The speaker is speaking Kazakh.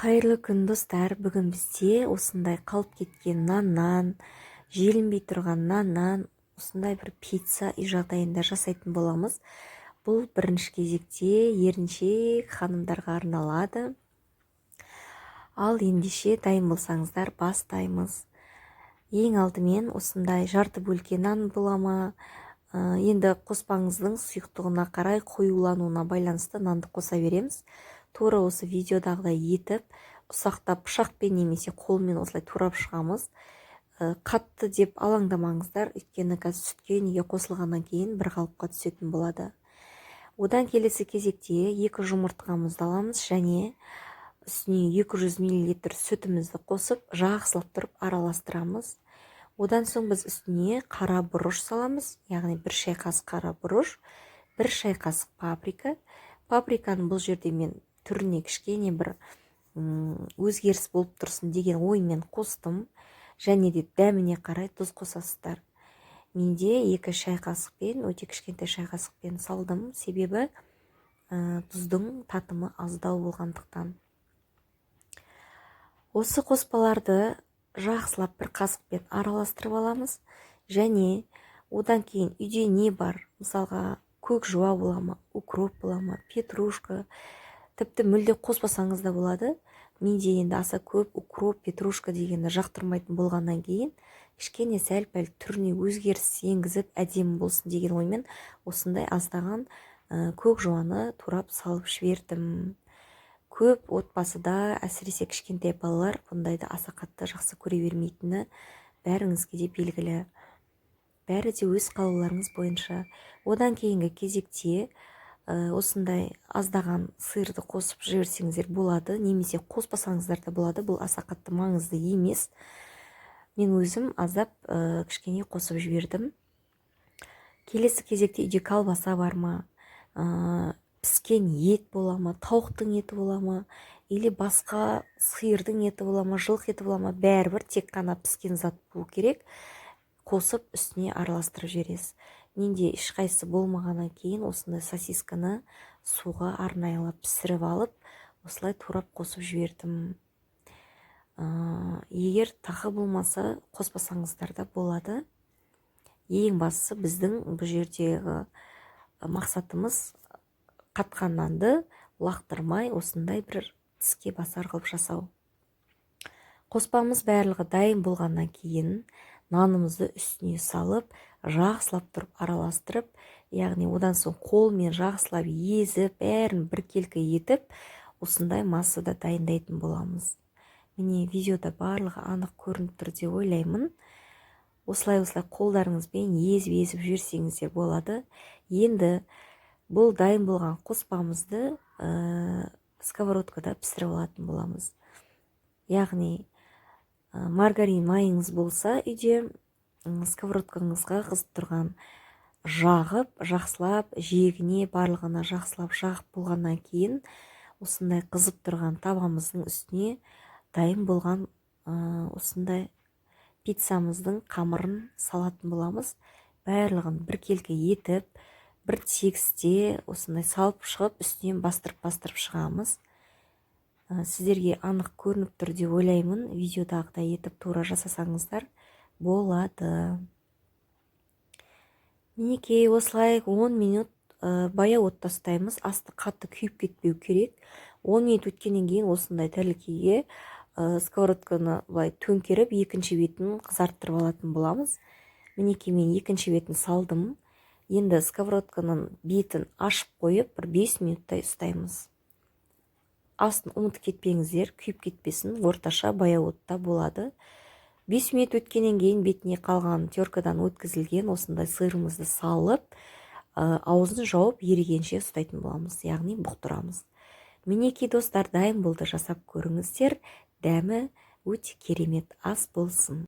Қайырлы күн, достар! Бүгін бізде осындай қалып кеткен наннан, желінбей тұрған наннан осындай бір пицца үй жағдайында жасайтын боламыз. Бұл бірінші кезекте еріншек ханымдарға арналады. Ал ендеше, дайын болсаңыздар, бастаймыз. Ең алдымен осындай жарты бөлке нан бола ма, енді қоспаңыздың сұйықтығына қарай, қоюлануына байланысты нанды қоса береміз. Тура осы видеодағыдай етіп, ұсақтап, пышақпен немесе қолмен осылай турап шығамыз. Қатты деп алаңдамаңыздар, өйткені қазір сүтке неге қосылғаннан кейін бір қалыпқа түсетін болады. Одан келесі кезекте екі жұмыртқамызды аламыз және үстіне 200 мл сүтімізді қосып, жақсылап тұрып араластырамыз. Одан соң біз үстіне қара бұрыш саламыз, яғни 1 шай қасық қара бұрыш, 1 шай қасық паприка. Паприканы бұл жерде мен түріне кішкене бір өзгеріс болып тұрсын деген оймен қостым. Және де дәміне қарай тұз қосасыздар. Менде 2 шай қасықпен, өте кішкентай шай қасықпен салдым, себебі тұздың татымы аздау болғандықтан. Осы қоспаларды жақсылап бір қасықпен араластырып аламыз. Және одан кейін үйде не бар, мысалға, көк жуа бола ма, укроп бола ма, петрушка, тіпті мүлде қоспасаңыз да болады. Менде енді аса көп укроп, петрушка дегенді жақтырмайтын болғаннан кейін, кішкене сәл пәл түріне өзгеріс енгізіп, әдемі болсын деген оймен осындай аздаған көк жуаны турап салып жібердім. Көп отбасыда, әсіресе кішкентай балалар бұндайды аса қатты жақсы көре бермейтіні бәріңізге де белгілі. Бәрі де өз қалауларыңыз бойынша. Одан кейінгі кезекте осындай аздаған сырды қосып жіберсеңіздер болады немесе қоспасаңыздар да болады, бұл аса қатты маңызды емес. Мен өзім аздап, кішкене қосып жібердім. Келесі кезекте үйде колбаса бар ма, піскен ет бола ма, тауықтың еті бола ма или басқа сиырдың еті бола ма, жылқы еті бола ма, бәрібір, тек қана піскен зат болу керек. Қосып, үстіне араластырып жібересіз. Менде ешқайсысы болмағаннан кейін осындай сосисканы суға арнайылап пісіріп алып, осылай турап қосып жібердім. Егер тағы болмаса, қоспасаңыздар да болады. Ең бастысы, біздің бұл жердегі мақсатымыз қатқан нанды лақтырмай, осындай бір тіске басар қылып жасау. Қоспамыз барлығы дайын болғаннан кейін нанымызды үстіне салып, жақсылап тұрып араластырып, яғни одан соң қолмен жақсылап езіп, бәрін біркелкі етіп, осындай массада дайындайтын боламыз. Міне, видеода барлығы анық көрініп тұр деп ойлаймын. Осылай, осылай қолдарыңызбен езіп езіп жіберсеңіздер болады. Енді бұл дайын болған қоспамызды сковородкада пісіріп алатын боламыз. Яғни маргарин майыңыз болса үйде, сковородкаңызға қызып тұрған жағып, жақсылап жиегіне, барлығына жақсылап жағып болғаннан кейін, осындай қызып тұрған табамыздың үстіне дайын болған осындай пиццамыздың қамырын салатын боламыз. Барлығын біркелкі етіп, бір тегісте осындай салып шығып, үстінен бастырып бастырып шығамыз. Сіздерге анық көрініп тұр деп ойлаймын. Видеодағыдай етіп тура жасасаңыздар болады. Мінекей, осылай 10 минут баяу отта ұстаймыз. Асты қатты күйіп кетпеу керек. 10 минут өткеннен кейін осындай тәрелкеге сковородканы былай төңкеріп, екінші бетін қызарттырып алатын боламыз. Мінекей, мен екінші бетін салдым. Енді сковородканың бетін ашып қойып, бір 5 минуттай ұстаймыз. Астын ұмытып кетпеңіздер, күйіп кетпесін, орташа баяу отта болады. 5 минут өткеннен кейін бетіне қалған теркадан өткізілген осындай сырымызды салып, аузын жауып, ерігенше ұстайтын боламыз, яғни бұқтырамыз. Мінекей, достар, дайын болды. Жасап көріңіздер, дәмі өте керемет. Ас болсын!